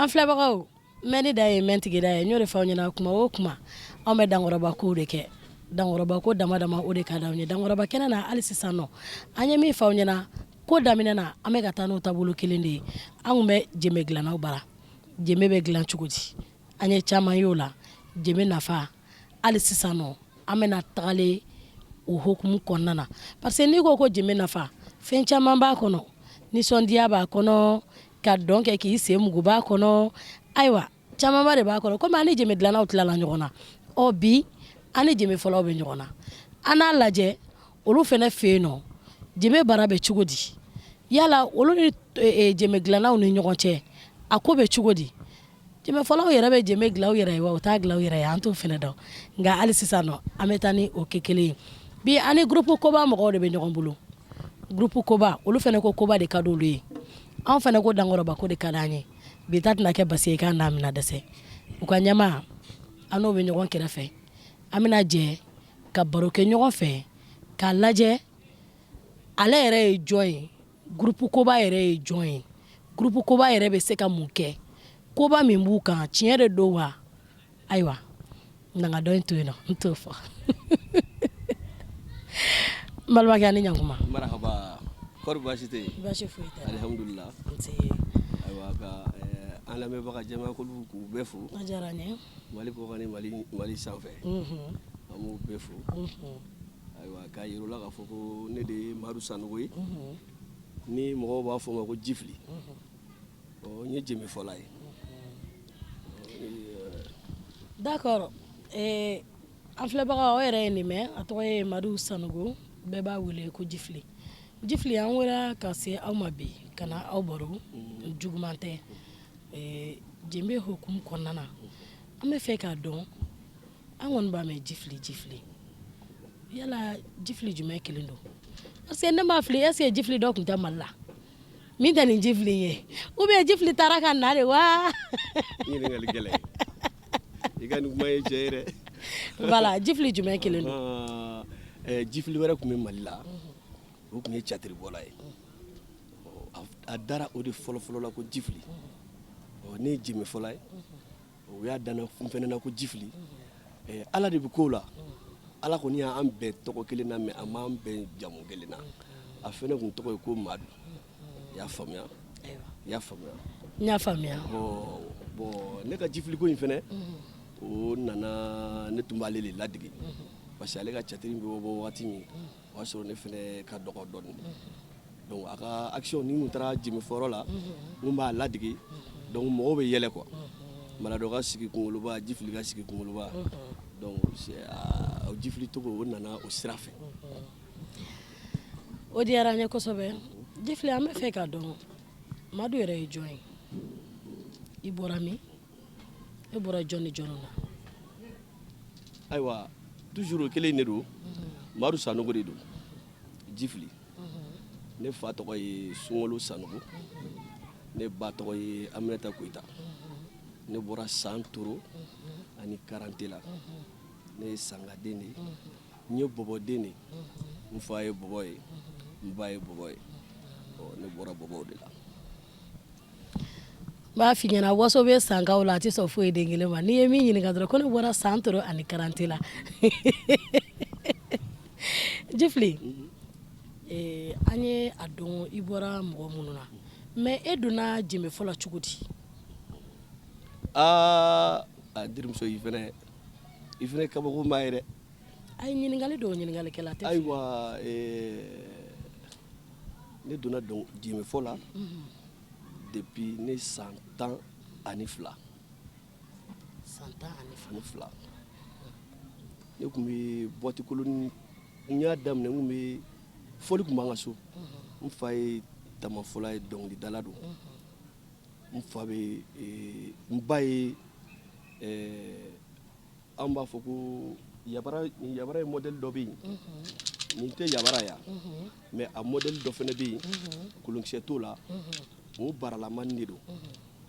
An filɛbagaw, mɛnni dan ye mɛn tigida ye. N y'o de fɔ aw ɲɛna, kuma o kuma anw bɛ dankɔrɔba kow de kɛ, dankɔrɔba ko dama dama, o de ka d'anw ye. Dankɔrɔba kɛnɛ na hali sisan nɔ, an ye min fɔ aw ɲɛna ko daminɛ na, an bɛ ka taa n'o taabolo kelen de ye. An kun bɛ jenbe dilannaw bara. Jenbe bɛ dilan cogo di? An ye caman y'o la. Jenbe nafa, hali sisan nɔ an bɛna tagalen o hukumu kɔnɔna na, parce que n'i ko ko jenbe nafa, fɛn caman b'a kɔnɔ. Nisɔndiya b'a kɔnɔ, ka dɔn kɛ k'i sen mugu b'a kɔnɔ, ayiwa, camanba de b'a kɔnɔ. Komi an ni jenbe dilannaw tilala ɲɔgɔn na, ɔ bi an ni jenbe fɔlaw bɛ ɲɔgɔn na, an n'a lajɛ olu fana fɛ yen nɔ, jenbe baara bɛ cogo di? Yala olu ni jenbe dilannaw ni ɲɔgɔn cɛ, a ko bɛ cogo di? Jenbefɔlaw yɛrɛ bɛ jenbe dilan u yɛrɛ ye wa u t'a dilan u yɛrɛ ye? An t'o fana dɔn. Nka hali sisan nɔ an bɛ taa ni o kɛ kelen ye. Bi an ni groupe Koba mɔgɔw de bɛ ɲɔgɔn bolo. Groupe Koba, olu fana ko koba de ka di olu ye, anw fana ko dankɔrɔba ko de ka di an ye. Bi ta tɛna kɛ basi ye k'an n'a minɛ dɛsɛ. U ka ɲɛmaa, an n'o bɛ ɲɔgɔn kɛrɛfɛ. An bɛna jɛ ka baro kɛ ɲɔgɔn fɛ k'a lajɛ ale yɛrɛ ye jɔn ye, groupe Koba yɛrɛ ye jɔn ye, groupe Koba yɛrɛ bɛ se ka mun kɛ, koba min b'u kan, tiɲɛ de don wa? Ayiwa, nka dɔ in to yen nɔ, n t'o fɔ. N balimakɛ, a ni ɲankuma. Marahaba, kɔri baasi tɛ yen? Baasi foyi tɛ. Alihamudulila. Nse. Ayiwa, ka an lamɛnbaga jamakulu k'u bɛɛ fo. A diyara n ye. Mali kɔkan ni Mali sanfɛ, an b'u bɛɛ fo. Ayiwa, k'a yir'u la k'a fɔ ko ne de ye Madu Sanogo ye, ni mɔgɔw b'a fɔ ma ko Jifili. Ɔ n ye jenbefɔla ye. D'accord. An filɛbagaw, aw yɛrɛ ye nin mɛn, a tɔgɔ ye Madu Sanogo, bɛɛ b'a wele ko Jifili. Jifili, an wele ka se aw ma bi ka na aw baro juguman tɛ jenbe hukumu kɔnɔna na. An bɛ fɛ k'a dɔn, an kɔni b'a mɛn Jifili, Jifili, yala Jifili jumɛn kelen don? Parce que ne m'a fili, est ce que Jifili dɔ tun tɛ Mali la min tɛ nin Jifili ye, ou bien Jifili taara ka na de wa? Ɲininkali gɛlɛn, i ka nin kuma ye tiɲɛ ye dɛ. Voilà, Jifili jumɛn kelen don? Jifili wɛrɛ tun bɛ Mali la, o tun ye catiribɔla ye. A dara o de fɔlɔfɔlɔ la ko Jifili. Ne ye jenbefɔla ye, o y'a danna n fɛnɛ na ko Jifili. Ala de bɛ ko la, Ala kɔni y'an bɛn tɔgɔ kelen na, mais a m'an bɛn jamu kelen na. A fɛnɛ tun tɔgɔ ye ko Madu. I y'a faamuya? I y'a faamuya? N y'a faamuya. Bon, ne ka jifiliko in fɛnɛ, o nana, ne tun b'ale de ladege, parce que ale ka catiri bɛ bɔ wagati min, o y'a sɔrɔ ne fɛnɛ ka dɔgɔ dɔɔnin. Donc a ka action ni kun taara jenbefɔyɔrɔ la, n b'a ladege, donc mɔgɔw bɛ yɛlɛ quoi. Maladɔ ka sigi kunkoloba, Jifili ka sigi kunkoloba. Donc o Jifili tɔgɔ, o nana o sira fɛ. O diyara n ye kosɛbɛ. Jifili, an bɛ fɛ k'a dɔn Madu yɛrɛ ye jɔn ye. I bɔra min? E bɔra jɔn ni jɔn na? Ayiwa, toujours o kelen de don. Madu Sanogo de don, Jifili. Ne fa tɔgɔ ye Sunkalo Sanogo, ne ba tɔgɔ ye Aminata Koyita. Ne bɔra San Toro ani Karante la. Ne ye sangaden de ye, n ye bɔbɔden de ye. N fa ye bɔbɔ ye, n ba ye bɔbɔ ye. Ne bɔra bɔbɔw de la. N b'a f'i ɲɛna, waso bɛ sankaw la, a tɛ sɔn foyi den kelen ma. N'i ye min ɲininka dɔrɔn, ko ne bɔra San Toro ani Karante la. Jifili, an ye a dɔn i bɔra mɔgɔ minnu na, mais e donna jenbefɔ la cogo di? Aa, a terimuso, i fɛnɛ kabako maa ye dɛ. A ye ɲininkali dɔw ɲininkalikɛla tɛ. Ayiwa, ne donna jenbefɔ la depuis ne san 12. San 12. Ani fila. Ne tun bɛ boîte kolon, n y'a daminɛ, n tun bɛ fɔli tun b'an ka so. N fa ye tamafɔla ye, dɔnkilidala don. N fa bɛ, n ba ye, an b'a fɔ ko yabara. Yabara ye modèle dɔ bɛ yen, nin tɛ yabara ya, mais a modèle dɔ fana bɛ yen, kolonkisɛ t'o la, o baralamani de don.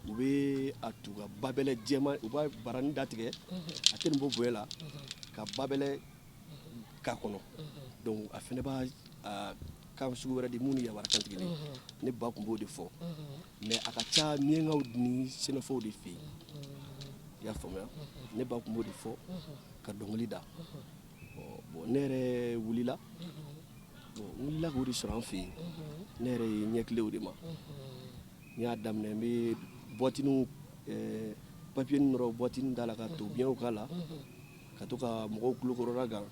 U bɛ a tu ka babɛlɛ jɛman, u b'a barani datigɛ, a tɛ nin bɔ bonya la, ka babɛlɛ k'a kɔnɔ. Donc a fana b'a kan sugu wɛrɛ di mun ni yabara kan tɛ kelen ne ba tun b'o de fɔ mais a ka ca miyankaw ni sɛnɛfɔw de fɛ yen i y'a faamuya ne ba tun b'o de fɔ ka dɔnkili da bon ne yɛrɛ wulila bon n wulila k'o de sɔrɔ an fɛ yen ne yɛrɛ ye ɲɛ tilen o de ma n y'a daminɛ n bɛ boîte papier nɔrɔ boîte da la ka to biɲɛw k'a la ka to ka mɔgɔw tulo kɔrɔla gan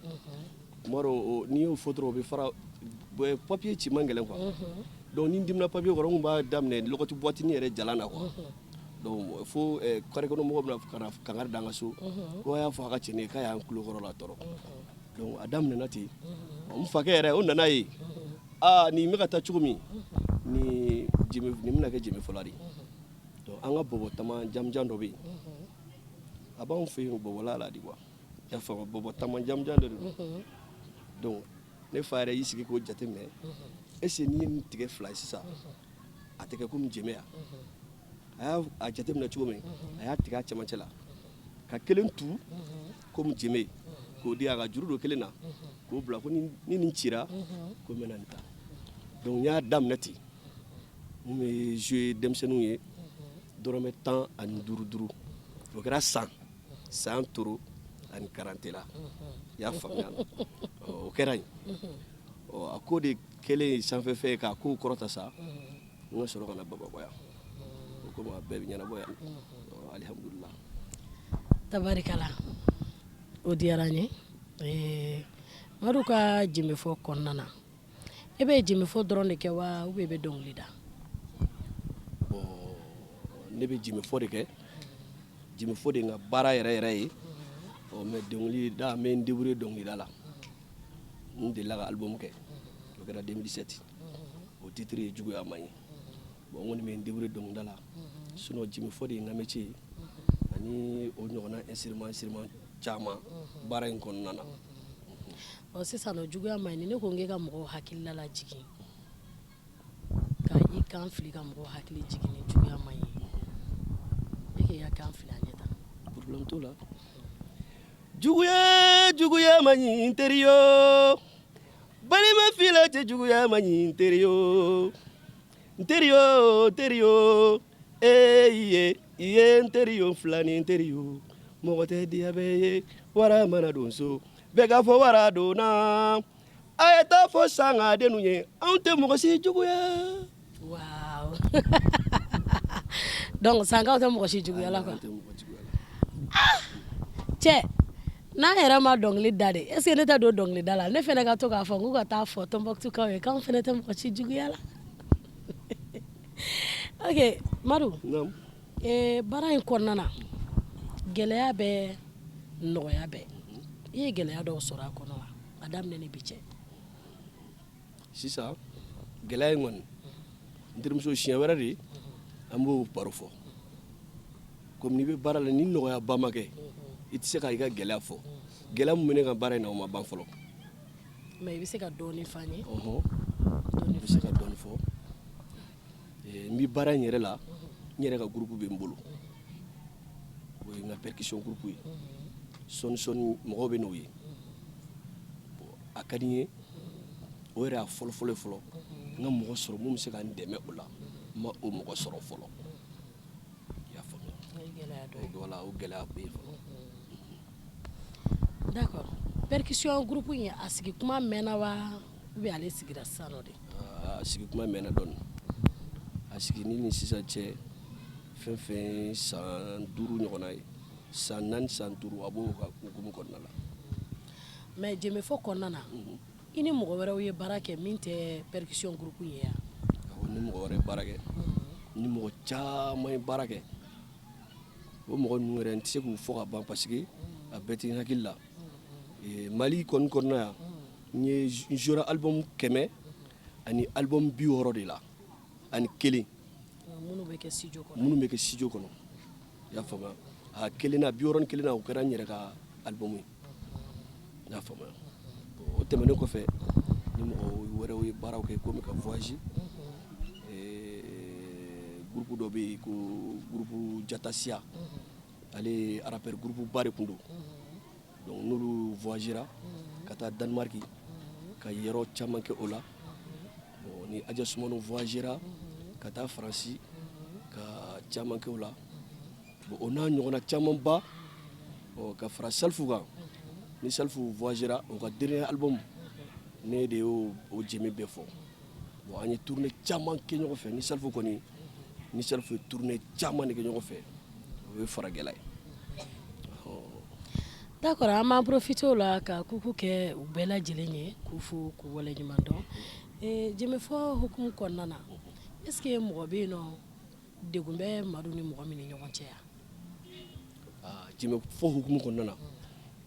tuma dɔ n'i y'o fɔ dɔrɔn o bɛ fara papier ci man gɛlɛn quoi donc ni n dimina papier kɔrɔ n tun b'a daminɛ lɔgɔti boîte yɛrɛ jalan na quoi donc fo carré kɔnɔ mɔgɔw bɛna ka na kangari da an ka so ko a y'a fɔ a ka cɛnin ye k'a y'an tulo kɔrɔ la tɔɔrɔ donc a daminɛna ten n fakɛ yɛrɛ o nana ye aa nin bɛ ka taa cogo min nin nin bɛna kɛ jenbefɔla de ye donc an ka bɔbɔ tama jamujan dɔ bɛ yen a b'anw fɛ yen bɔbɔla la de quoi i y'a faamu bɔbɔ tama jamujan dɔ de don donc ne fa yɛrɛ y'i sigi k'o jateminɛ est ce que n'i ye nin tigɛ fila ye sisan a tɛ kɛ komi jenbe ya a y'a jateminɛ cogo min a y'a tigɛ a cɛmancɛ la ka kelen tu komi jenbe k'o di a ka juru don kelen na k'o bila ko ni nin cira ko n bɛna nin ta donc n y'a daminɛ ten n bɛ jouer denmisɛnninw ye dɔrɔmɛ 15 duuru o kɛra san toro ani karante la i y'a faamuya o kɛra yen ɔ a ko de kɛlen sanfɛfɛn ye k'a kow kɔrɔta sa n ka sɔrɔ ka na Bamakɔ yan o komi a bɛɛ bɛ ɲɛnabɔ yan alihamudulila tabarikala o diyara n ye Madu ka jenbefɔ kɔnɔna na e bɛ jenbefɔ dɔrɔn de kɛ wa ou bien i bɛ dɔnkili da bon ne bɛ jenbefɔ de kɛ jenbefɔ de n ka baara yɛrɛ yɛrɛ ye ɔ mais dɔnkili da n bɛ n débrouiller dɔnkilida la n delila ka album kɛ o kɛra 2017 o titre ye juguya man ɲi bon n kɔni bɛ n débrouiller dɔnkilida la sinon jenbefɔ de ye n ka métier ye ani o ɲɔgɔnna instrument caman baara in kɔnɔna na. Ɔ sisan nɔ juguya man ɲi ne ko n k'e ka mɔgɔw hakilila lajigin ka i kan fili ka mɔgɔw hakili jigin ni juguya man ɲi e k'i ka kan fili an ɲɛ tan. Problème t'o la. Juguya juguya man ɲi n teri yo balima fila cɛ juguya man ɲi n teri yo n teri yo n teri yo ee iye iye n teri yo filani n teri yo mɔgɔ tɛ diya bɛɛ ye wara mana don so bɛɛ k'a fɔ wara donna a ye taa fɔ sangadennu ye anw tɛ mɔgɔ si juguya. Waaw donc sankaw tɛ mɔgɔ si juguya la quoi. Cɛ n'an yɛrɛ ma dɔnkili da de est ce que ne tɛ don dɔnkili da la ne fana ka to k'a fɔ k'u ka taa fɔ Tɔnbɔkutukaw ye k'anw fana tɛ mɔgɔ si juguya la. Ok Madu. Naamu. Baara in kɔnɔna na gɛlɛya bɛ nɔgɔya bɛ i ye gɛlɛya dɔw sɔrɔ a kɔnɔ wa a daminɛ ni bi cɛ. Sisan gɛlɛya in kɔni n terimuso siɲɛ wɛrɛ de an b'o baro fɔ komi n'i bɛ baara la ni nɔgɔyaba ma kɛ i tɛ se ka i ka gɛlɛya fɔ gɛlɛya min bɛ ne ka baara in na o ma ban fɔlɔ. Mais i bɛ se ka dɔɔnin fɔ an ye. Ɔhɔn i bɛ se ka dɔɔnin fɔ n bɛ baara in yɛrɛ la n yɛrɛ ka groupe bɛ n bolo o ye n ka percussion groupe ye sɔɔni sɔɔni mɔgɔw bɛ n'o ye a ka di n ye o yɛrɛ y'a fɔlɔ fɔlɔ fɔlɔ n ka mɔgɔ sɔrɔ mun bɛ se ka n dɛmɛ o la n ma o mɔgɔ sɔrɔ fɔlɔ i y'a faamuya voilà o gɛlɛya bɛ yen fɔlɔ. D'accord percussion groupe in a sigi kuma mɛnna wa ou bien ale sigira sisan nɔ de. A sigi kuma mɛnna dɔɔnin a sigi ni sisan cɛ fɛn fɛn san 5 ɲɔgɔnna ye san 4 san 5 a b'o hukumu kɔnɔna la. Mais jenbefɔ kɔnɔna na i ni mɔgɔ wɛrɛw ye baara kɛ min tɛ percussion groupe in ye wa. Awɔ n ni mɔgɔ wɛrɛ ye baara kɛ n ni mɔgɔ caman ye baara kɛ o mɔgɔ ninnu yɛrɛ n tɛ se k'u fɔ ka ban parce que a bɛɛ tɛ n hakili la Mali kɔni kɔnɔna yan n ye n jouera album 100 ani album 60 de la ani kelen minnu bɛ kɛ studio kɔnɔ minnu bɛ kɛ studio kɔnɔ i y'a faamuya a kelen na 61 na o kɛra n yɛrɛ ka album ye i y'a faamuya o tɛmɛnen kɔfɛ ni mɔgɔ wɛrɛw ye baaraw kɛ komi ka voyage groupe dɔ bɛ yen ko groupe Jatasiya ale ye rappeur groupe ba de tun don donc n'olu voyagera ka taa Danemark ka yɔrɔ caman kɛ o la Ni Aja Sumano voyagera ka taa Faransi ka caman kɛ o la. Bon, o n'a ɲɔgɔnna camanba, ɔ ka fara Salifu kan, ni Salifu voyagera, o ka dernier album, ne de y'o o jɛme bɛɛ fɔ. Bon, an ye tournée caman kɛ ɲɔgɔn fɛ ni Salifu kɔni. Ni Salifu ye tournée caman de kɛ ɲɔgɔn fɛ, o ye faragɛla ye. D'accord, an b'an profiter o la ka coucou kɛ u bɛɛ lajɛlen ye, k'u fo, k'u waleɲuman dɔn. Jɛmɛfɔ hukumu kɔnɔna na, est ce que mɔgɔ bɛ yen nɔ, degun bɛ Madu ni mɔgɔ min ni ɲɔgɔn cɛ yan? Jɛmɛfɔ hukumu kɔnɔna na,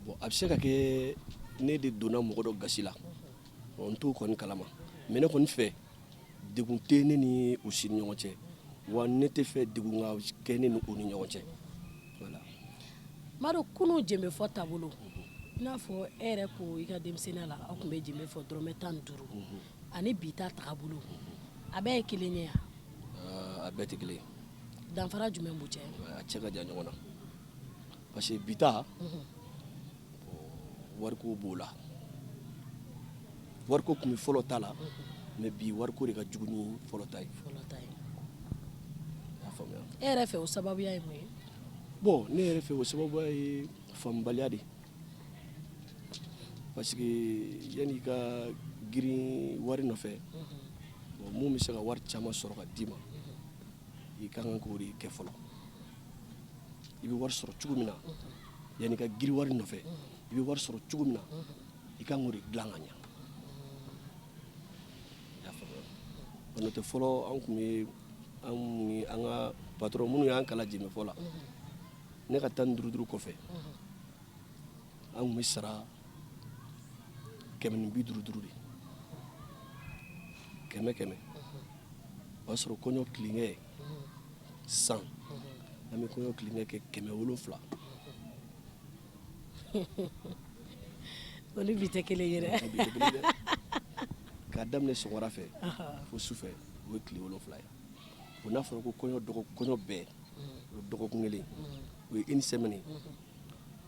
bon, a bɛ se ka kɛ ne de donna mɔgɔ dɔ gasi la, n t'o kɔni kalama, mais ne kɔni fɛ, degun tɛ ne ni u si ni ɲɔgɔn cɛ, wa ne tɛ fɛ degun ka kɛ ne ni u ni ɲɔgɔn cɛ, voilà. Madu, kunu jɛmɛfɔ taabolo, i n'a fɔ e yɛrɛ ko i ka denmisɛnninya la aw tun bɛ jɛmɛ fɔ dɔrɔmɛ 15, ani bi ta tagabolo, a bɛɛ ye kelen ye yan? A bɛɛ tɛ kelen ye. Danfara jumɛn b'u cɛ? A cɛ ka jan ɲɔgɔn na, parce que bi ta, wariko b'o la. Wariko tun bɛ fɔlɔ ta la, mais bi wariko de ka jugu ni fɔlɔ ta ye. Fɔlɔ ta ye. I y'a faamuya? E yɛrɛ fɛ, o sababuya ye mun ye? Bon, ne yɛrɛ fɛ, o sababuya ye faamubaliya de, parce que yanni i ka girin wari nɔfɛ, bon, mun bɛ se ka wari caman sɔrɔ ka d'i ma, i ka kan k'o de kɛ fɔlɔ. I bɛ wari sɔrɔ cogo min na, yanni i ka girin wari nɔfɛ, i bɛ wari sɔrɔ cogo min na, i kan k'o de dilan ka ɲa. I y'a faamuya? N'o tɛ, fɔlɔ an tun bɛ, an ni an ka patron minnu y'an kalan jɛmɛfɔ la, ne ka 15 duuru kɔfɛ, an tun bɛ sara 150 duuru de, kɛmɛ kɛmɛ. O y'a sɔrɔ kɔɲɔ tilenkɛ san, an bɛ kɔɲɔ tilenkɛ kɛ 700. O ni bi tɛ kelen ye dɛ. Bi tɛ kelen ye dɛ. K'a daminɛ sɔgɔmada fɛ fo sufɛ, o ye tile 7 ye. Bon, n'a fɔra ko kɔɲɔ dɔgɔ, kɔɲɔ bɛɛ o ye dɔgɔkun kelen, o ye une semaine ye,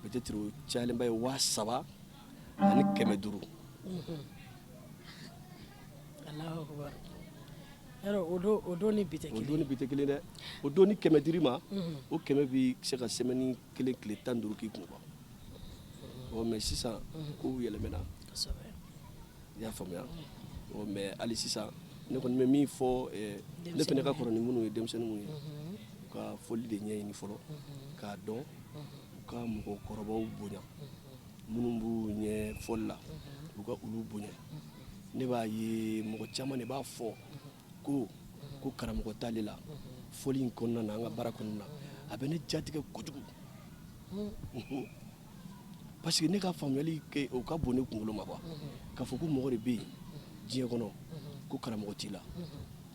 peut-être o cayalenba ye 3500. Alahu akubar! Yarɔ, o don ni bi tɛ O kelen. Don ni bi tɛ kelen dɛ. O don, ni 100 dir'i ma, o 100 bi se ka semaine kelen, tile 15 k'i kun quoi. Ɔ, mais sisan kow yɛlɛmɛna. I y'a faamuya? Ɔ, mais hali sisan, ne kɔni bɛ min fɔ, ne fana ka kɔrɔ ni minnu ye, denmisɛnnin minnu ye, u ka fɔli de ɲɛɲini fɔlɔ k'a dɔn, u ka mɔgɔkɔrɔbaw bonya, minnu b'u ɲɛ fɔli la, u ka olu bonya. Ne b'a ye mɔgɔ caman de b'a fɔ ko karamɔgɔ t'ale la fɔli in kɔnɔna na, an ka baara kɔnɔna na. A bɛ ne jatigɛ kojugu, parce que ne ka faamuyali kɛ, o ka bon ne kunkolo ma quoi, k'a fɔ ko mɔgɔ de bɛ yen diɲɛ kɔnɔ ko karamɔgɔ t'i la.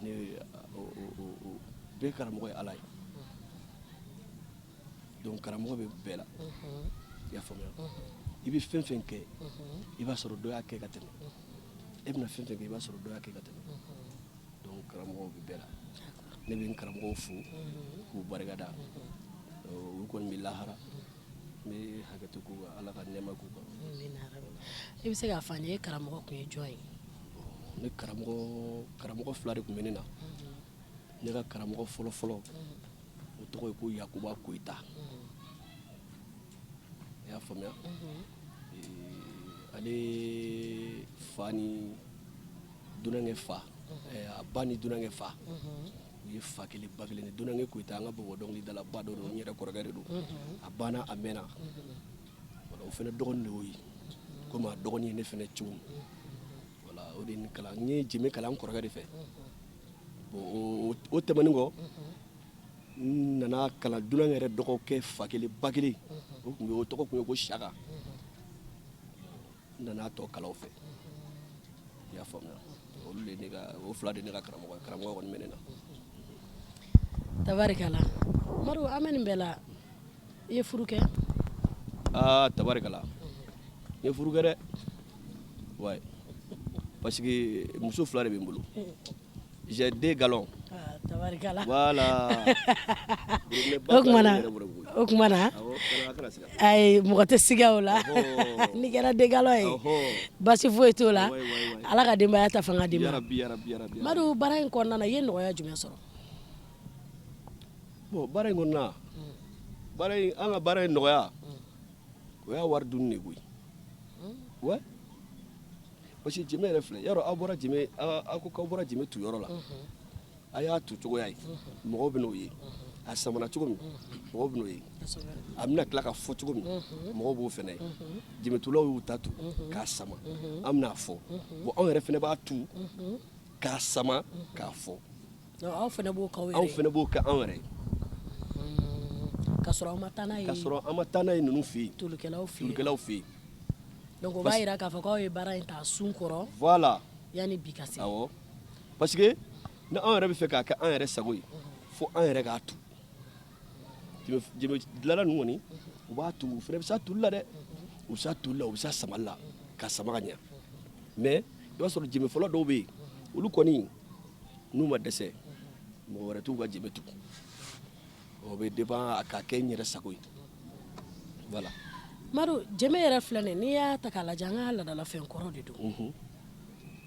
Ne o bɛɛ karamɔgɔ ye Ala ye, donc karamɔgɔ bɛ bɛɛ la. I y'a faamuya? I bɛ fɛn fɛn kɛ, i b'a sɔrɔ dɔ y'a kɛ ka tɛmɛ. E bɛna fɛn fɛn kɛ, i b'a sɔrɔ dɔ y'a kɛ ka tɛmɛ. Donc karamɔgɔw bɛ bɛɛ la. Ne bɛ n karamɔgɔw fo k'u barikada. Olu kɔni bɛ lahara, n bɛ hakɛto k'u kan, Ala ka nɛɛma k'u kan. I bɛ se k'a fɔ an ye, e karamɔgɔ tun ye jɔn ye? Ne karamɔgɔ fila de tun bɛ ne na. Ne ka karamɔgɔ fɔlɔ fɔlɔ, o tɔgɔ ye ko Yakuba Koyita. I y'a faamuya? Ale fa ni dunankɛ fa, a ba ni dunankɛ fa, u ye fa kelen ba kelen de. Dunankɛ Koyita, an ka Bamakɔ dɔnkilidala ba dɔ don, n yɛrɛ kɔrɔkɛ de don. A banna, a mɛnna. Voilà, o fana dɔgɔnin de y'o ye, komi a dɔgɔnin ye ne fana cogo min. Voilà, o de ye n kalan. N ye jɛmɛ kalan n kɔrɔkɛ de fɛ. Bon, o tɛmɛnen kɔ, n nana kalan dunankɛ yɛrɛ dɔgɔkɛ fa kelen ba kelen, o tun bɛ, o tɔgɔ tun ye ko Saka. N nana tɔ kalan o fɛ. I y'a faamuya? Olu de ne ka, o fila de ne ka karamɔgɔ ye. Karamɔgɔ kɔni bɛ ne na. Tabarikala Madu, an bɛ nin bɛɛ la, i ye furu kɛ? Aa, tabarikala, n ye furu kɛ dɛ, ouais, parce que muso fila de bɛ n bolo. J'ai deux galons. Ah, tabarikala. Voilà. O tuma na, ayi, mɔgɔ tɛ siga o la. N'i kɛra deux galons ye, basi foyi t'o la. Ala ka denbaya ta fanga d'i ma. Yarabi, yarabi, yarabi. Madu, baara in kɔnɔna na, i ye nɔgɔya jumɛn sɔrɔ? Bon, baara in kɔnɔna, baara in, an ka baara in nɔgɔya, o y'a wari dunni de koyi. Ouais, parce que jɛmɛ yɛrɛ filɛ, yarɔ, aw bɔra jɛmɛ, aw ko k'aw bɔra jɛmɛ tu yɔrɔ la, a y'a tu cogoya ye, mɔgɔw bɛ n'o ye. A samana cogo min, mɔgɔw bɛ n'o ye. A bɛna tila ka fɔ cogo min, mɔgɔw b'o fɛnɛ ye. Jɛmɛtulaw y'u ta tu k'a sama, an bɛna fɔ. Bon, anw yɛrɛ fɛnɛ b'a tu k'a sama k'a fɔ. Aw fɛnɛ b'o k'aw yɛrɛ? Anw fɛnɛ b'o kɛ anw yɛrɛ ye. Ka sɔrɔ aw ma taa n'a ye? Ka sɔrɔ an ma taa n'a ye ninnu fɛ yen. Tolikɛlaw fɛ yen. Tolikɛlaw fɛ yen. Donc o b'a jira k'a fɔ k'aw ye baara in ta sun kɔrɔ. Voilà. Yanni bi ka se. Awɔ, parce que ni anw yɛrɛ bɛ fɛ k'a kɛ an yɛrɛ sago ye, fo an yɛrɛ k'a tu. Jɛmɛ dilanna ninnu kɔni, u b'a tu, u fɛnɛ bɛ s'a tuli la dɛ, u bɛ s'a tuli la, u bɛ s'a samali la k'a sama ka ɲɛ. Mais i b'a sɔrɔ jɛmɛ fɔlɔ dɔw bɛ yen, olu kɔni n'u ma dɛsɛ, mɔgɔ wɛrɛ t'u ka jɛmɛ tu. O bɛ dépend a ka kɛ n yɛrɛ sago ye, voilà. Madu, jɛmɛ yɛrɛ filɛ nin, n'i y'a ta k'a lajɛ, an ka laadalafɛn kɔrɔ de don.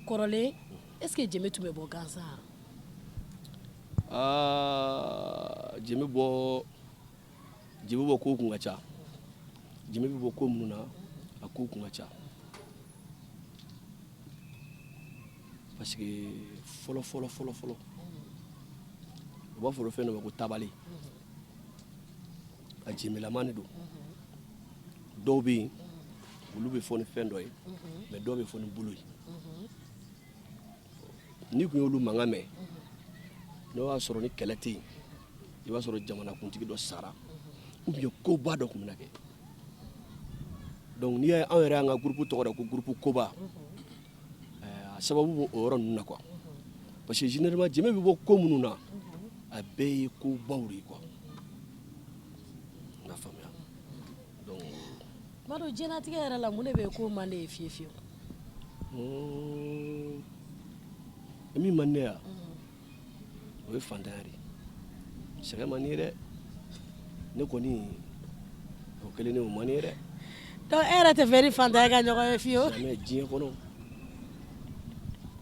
Kɔrɔlen, est ce que jɛmɛ tun bɛ bɔ gansan? Aa, jɛmɛ bɔ ko kun ka ca. Jɛmɛ bɛ bɔ ko minnu na, a ko kun ka ca, parce que fɔlɔ fɔlɔ fɔlɔ fɔlɔ, u b'a fɔ fɛn dɔ ma ko tabale. A jɛmɛlama de don. Dɔw bɛ yen, olu bɛ fɔ ni fɛn dɔ ye, mais dɔw bɛ fɔ ni bolo ye. N'i kun y'olu mankan mɛn, n'o y'a sɔrɔ ni kɛlɛ tɛ yen, i b'a sɔrɔ jamanakuntigi dɔ sara ou bien koba dɔ tun bɛna kɛ. Donc n'i y'a ye anw yɛrɛ y'an ka groupe tɔgɔ da ko groupe koba, a sababu b'o yɔrɔ ninnu na quoi. Parce que généralement jɛmɛ bɛ bɔ ko minnu na, a bɛɛ ye kobaw de ye quoi, n ka faamuya. Donc Madu, diɲɛlatigɛ yɛrɛ la, mun de bɛ yen k'o man di ye fiyewu fiyewu? Min man di ne ye, o ye fantanya de ye. Sɛgɛn man di ye dɛ. Ne kɔni, o kelen o man di ye dɛ. Donc e yɛrɛ tɛ fɛ ni fantanya ka ɲɔgɔn ye fiyewu? Jamais diɲɛ kɔnɔ,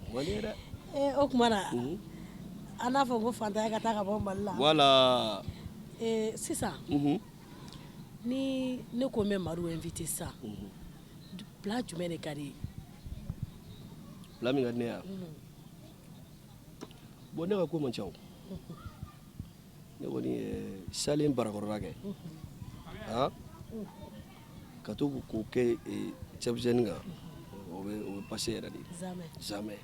o man di ye dɛ. Ee, o tuma na an n'a fɔ ko fantanya ka taa ka bɔ Mali la. Voilà. Ee, sisan, ni ne ko n bɛ Madu invité sisan, plat jumɛn de ka di ye? Plat min ka di ne ye wa? Bon, ne ka ko man ca o. Ne kɔni ye salen barakɔrɔla kɛ, han, ka to k'o kɛ cɛbujɛni kan, o bɛ passer yɛrɛ de. Zamɛ? Zamɛ,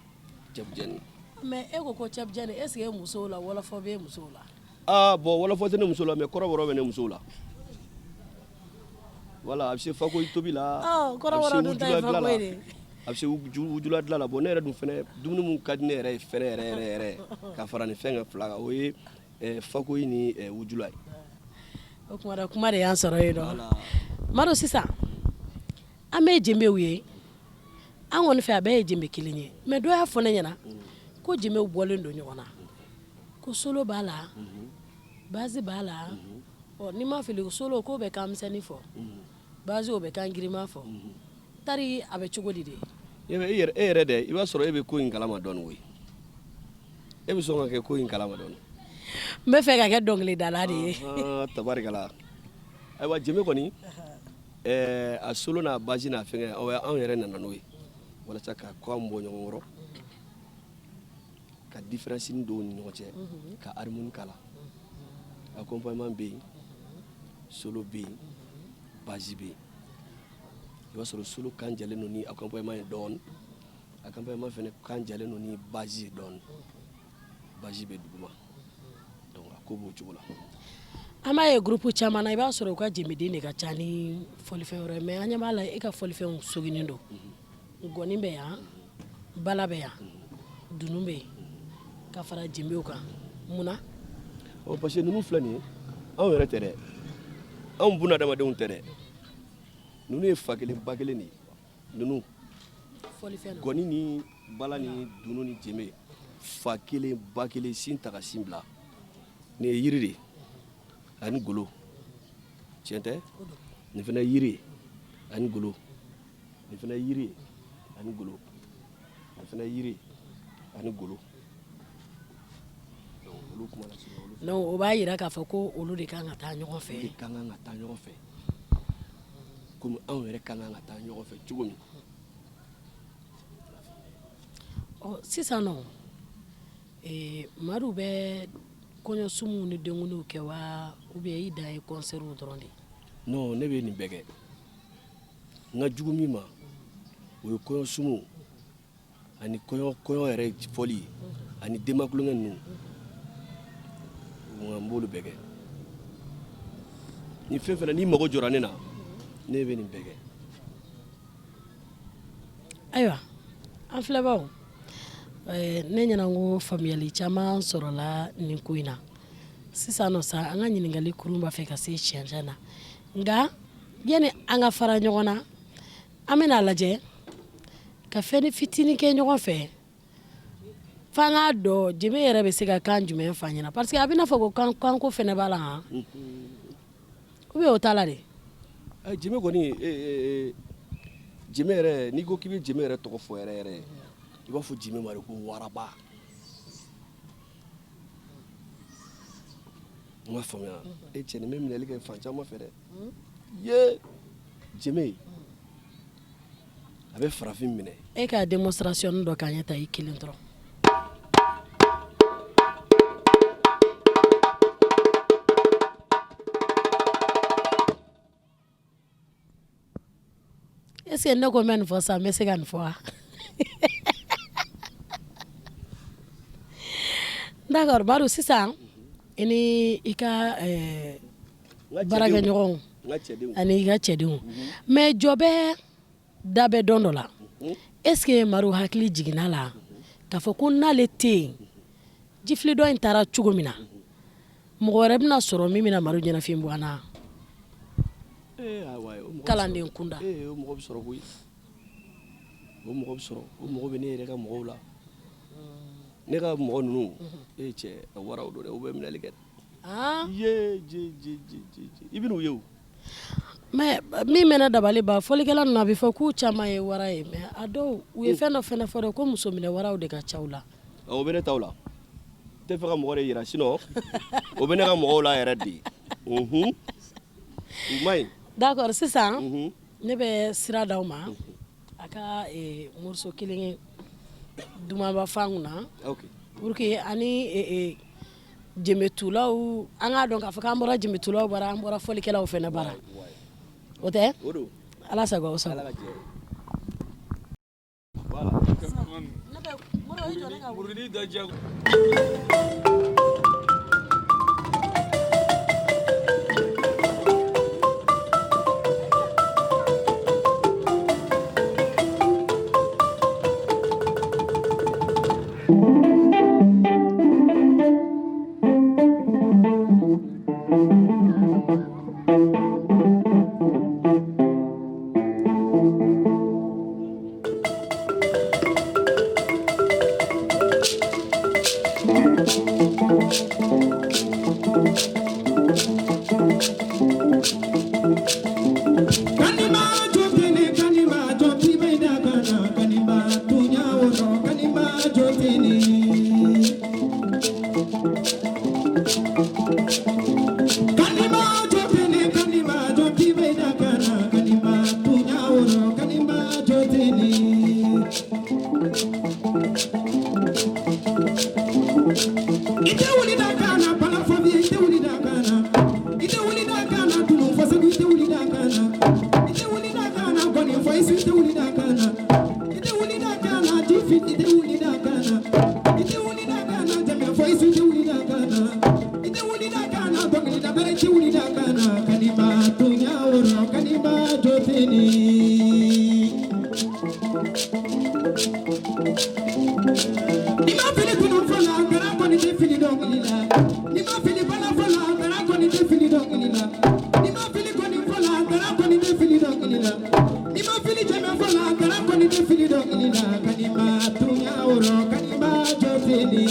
cɛbujɛni. Mais e ko ko cɛbujɛni, est ce que musow la wɔlɔfɔ bɛ musow la? Ah bon, wɔlɔfɔ tɛ ne muso la, mais kɔrɔbɔrɔ bɛ ne muso la. Voilà, a bɛ se fakoyi tobi la. Ɔ, kɔrɔbɔrɔ dun ta ye fakoyi de ye. A bɛ se wujula dilan la. Bon, ne yɛrɛ dun fɛnɛ, dumuni mun ka di ne yɛrɛ ye fɛnɛ yɛrɛ yɛrɛ yɛrɛ, ka fara nin fɛn kan fila kan, o ye fakoyi ni wujula ye. O tuma na kuma de y'an sɔrɔ yen nɔ. Madu, sisan an bɛ jenbew ye, an kɔni fɛ a bɛɛ ye jenbe kelen ye, mais dɔ y'a fɔ ne ɲɛna ko jenbew bɔlen don ɲɔgɔn na, ko solo b'a la, basse b'a la. Ɔ, n'i ma fili, solo k'o bɛ kan misɛnnin fɔ, basse o bɛ kan girinman fɔ. Tari a bɛ cogo di de? E yɛrɛ, e yɛrɛ dɛ, i b'a sɔrɔ e bɛ ko in kalama dɔɔnin koyi. E bɛ sɔn ka kɛ ko in kalama dɔɔnin. N bɛ fɛ ka kɛ dɔnkilidala de ye. Tabarikala. Ayiwa, jɛmɛ kɔni, a solo n'a basse n'a fɛngɛ, anw yɛrɛ nana n'o ye walasa ka kan bɔ ɲɔgɔn kɔrɔ, ka différence dɔw ni ɲɔgɔn cɛ, ka harmonie k'a la. Accompagnement bɛ yen, solo bɛ yen, basse bɛ yen. I b'a sɔrɔ solo kan jalen don ni accompagnement ye dɔɔnin, accompagnement fɛnɛ kan jalen don ni basse ye dɔɔnin, basse bɛ duguma. Donc a ko b'o cogo la. An b'a ye groupe caman na, i b'a sɔrɔ u ka jenbeden de ka ca ni fɔlifɛn wɛrɛ ye, mais an ɲɛ b'a la e ka fɔlifɛnw soginen don. Ngɔni bɛ yan, bala bɛ yan, dunun bɛ yen, ka fara jenbew kan. Munna? Ɔ, parce que ninnu filɛ nin ye, anw yɛrɛ tɛ dɛ, anw buna adamadenw tɛ dɛ. Ninnu ye fa kelen ba kelen de ye ninnu. Fɔlifɛn. Gɔni ni bala ni dunun ni jenbe, Fa kelen ba kelen, sin ta ka sin bila. Nin ye yiri de ye ani golo, tiɲɛ tɛ? Nin fana ye yiri ye ani golo. Nin fana ye yiri ye ani golo. Nin fana ye yiri ye ani golo. Olu kuma la. Donc o b'a jira k'a fɔ ko olu de kan ka taa ɲɔgɔn fɛ. Olu de ka kan ka taa ɲɔgɔn fɛ, komi anw yɛrɛ ka kan ka taa ɲɔgɔn fɛ cogo min. Ɔ, sisan nɔ, Madu bɛ kɔɲɔsumuw ni denkundiw kɛ wa, ou bien i dan ye concert dɔrɔn de ye? Non, ne bɛ nin bɛɛ kɛ. N ka jugu min ma, o ye kɔɲɔsumuw ani kɔɲɔ yɛrɛ fɔli ani denba tulonkɛ ninnu, n b'olu bɛɛ kɛ. Ni fɛn fɛn n'i mago jɔra ne na, ne bɛ nin bɛɛ kɛ. Ayiwa, an filɛbaw, ne ɲɛna ko faamuyali caman sɔrɔla nin ko in na. Sisan nɔ sa, an ka ɲininkali kurun b'a fɛ ka se cɛncɛn na, nka yanni an ka fara ɲɔgɔn na, an bɛna lajɛ ka fɛn fitinin kɛ ɲɔgɔn fɛ f'an k'a dɔn jɛmɛ yɛrɛ bɛ se ka kan jumɛn f'a ɲɛna, parce que a bɛna fɔ ko kanko fɛnɛ b'a la han, ou bien o t'a la de? Jɛmɛ kɔni, jɛmɛ yɛrɛ, n'i ko k'i bɛ jɛmɛ yɛrɛ tɔgɔ fɔ yɛrɛ yɛrɛ, i b'a fɔ jɛmɛ ma de ko waraba. N m'a faamuya. E cɛ, nin bɛ minɛli kɛ fan caman fɛ dɛ. Ye jɛmɛ, a bɛ farafin minɛ. E ka démonstration dɔ k'an ɲɛ ta i kelen dɔrɔn. Est ce que ne ko n bɛ nin fɔ sisan, n bɛ se ka nin fɔ wa? D'accord, Madu, sisan i ni i ka baarakɛɲɔgɔnw ani i ka cɛdenw, mais jɔ bɛ da bɛ dɔn dɔ la. Est ce que Madu hakili jiginna la k'a fɔ ko n'ale tɛ yen, jifili dɔ in taara cogo min na, mɔgɔ wɛrɛ bɛna sɔrɔ min bɛna Madu ɲɛnafin bɔ an na kalanden kunda? O mɔgɔ bɛ sɔrɔ koyi, o mɔgɔ bɛ sɔrɔ. O mɔgɔ bɛ ne yɛrɛ ka mɔgɔw la. Ne ka mɔgɔ ninnu, e cɛ, waraw don dɛ, u bɛ minɛli kɛ. Ye je je je je, i bɛ n'u ye o. Mais min bɛ ne dabali ban, fɔlikɛla ninnu, a bɛ fɔ k'u caman ye wara ye, mais a dɔw, u ye fɛn dɔ fɛnɛ fɔ dɛ, ko muso minɛ waraw de ka ca u la. O bɛ ne taw la. N tɛ fɛ ka mɔgɔ de yira, sinon o bɛ ne ka mɔgɔw la yɛrɛ de. U ma ɲi. D'accord, sisan ne bɛ sira d'aw ma, a ka morceau kelen dumanba fɔ an kunna pour que ani jɛmɛtulaw, an k'a dɔn k'a fɔ k'an bɔra jɛmɛtulaw bara, an bɔra fɔlikɛlaw fɛnɛ bara. O tɛ? Ala sago aw sago. Fili.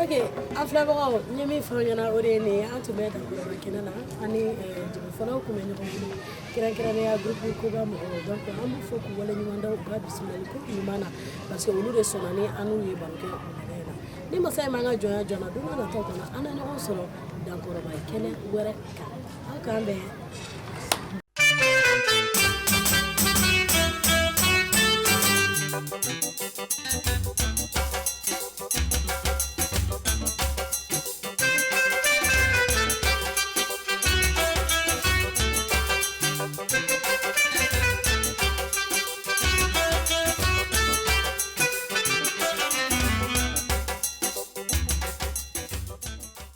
Ok, an filɛbagaw, n ye min fɔ aw ɲɛna, o de ye nin ye. An tun bɛ Dankɔrɔba kɛnɛ na, ani jabafɔlaw tun bɛ ɲɔgɔn bolo, kɛrɛnkɛrɛnnenya groupe Koba mɔgɔw. Donc an b'u fo k'u waleɲuman dɔn u ka bisimilali ko ɲuman na, parce que olu de sɔnna ni an n'u ye baro kɛ wulada in na. Ni masa in m'an ka jɔnya jɔna, don n'a nataw kɔnɔ, an na ɲɔgɔn sɔrɔ Dankɔrɔba kɛnɛ wɛrɛ kan. Aw k'an bɛn.